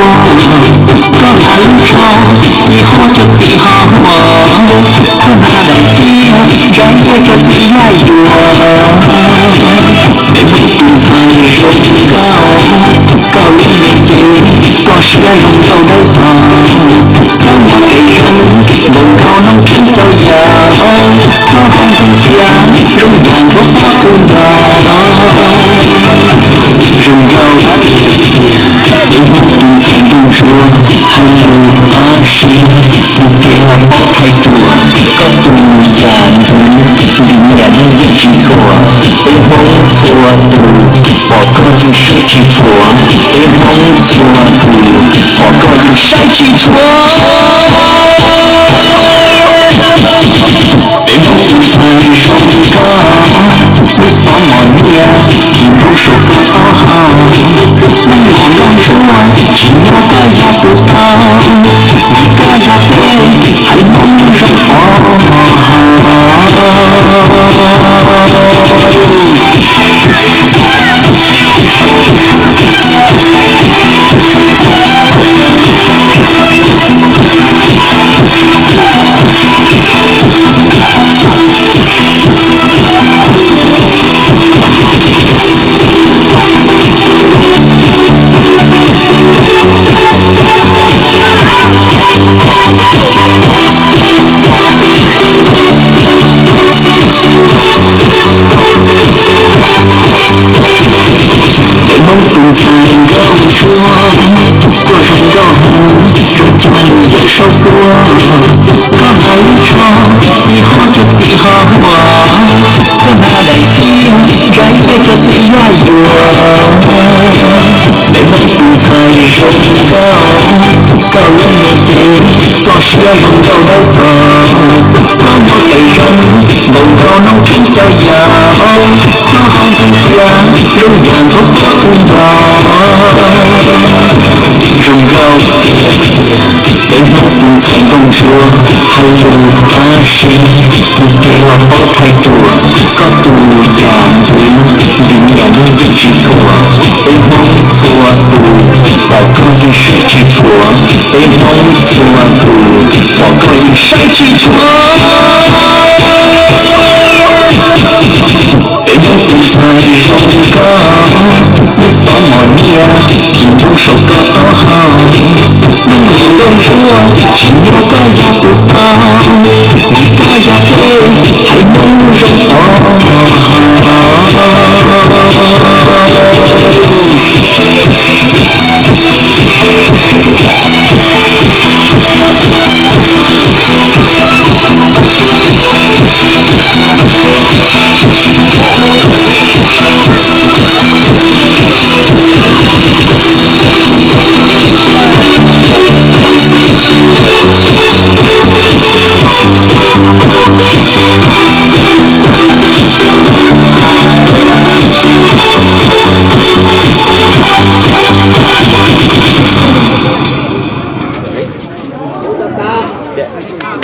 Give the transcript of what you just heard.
Koj hais lub tsho, ib ho cov tib ho huam, koj hais daim tiab, zais kiag cov tib yaj yuam. Peb Hmoob tus ntxhais zoo nkauj, koj lub npe ces koj siab zoo nkauj dawb paug, koj muaj pes zoo npaum nkaus noob tsheej rau yam, koj hais ntxim cia zoo yam ntxhuav pob kws nrog. Zoo nkauj tiag tiag, peb Hmoob tus ntxhais nkauj ntsuab, hais lus tab sis tus kev los paub thaij tuam, koj tus yam ntxwv, vim yam dej yeej tsis thuam, peb Hmoob txhua tus pom koj yeej saib tsis thuam, peb Hmoob txhua tus pom koj yeej saib tsis thuam. Peb Hmoob tus ntxhais zoo nkauj, lub xov mos nyiaj, tsis nrug saum koj taub hau, lub mos nkauj ntsuab, tsis nyob koj yog tus tau, vim koj yog peb haiv Hmoob zoo pov haum. Peb Hmoob tus ntxhais nkauj ntsuab, koj zoo nkauj heev, zoo txog li yawm saub tuaj. Koj hais lub tsho, ib ho cov tib ho huam, koj hais daim tiab, zais kiag cov tib yaj yuam. Peb Hmoob tus ntxhais zoo nkauj, koj lub npe ces koj siab zoo nkauj dawb paug, koj muaj pes zoo npaum nkaus noob tsheej rau yam, koj hais ntxim cia zoo yam ntxhuav pob kws nrog. Zoo nkauj tiag tiag, peb Hmoob tus ntxhais nkauj ntsuab, hais lus tab sis tus kev los paub thaij tuam, koj tus yam ntxwv, vim yam dej yeej tsis thuam, peb Hmoob txhua tus pom koj yeej saib tsis thuam, peb Hmoob txhua tus pom koj yeej saib tsis thuam.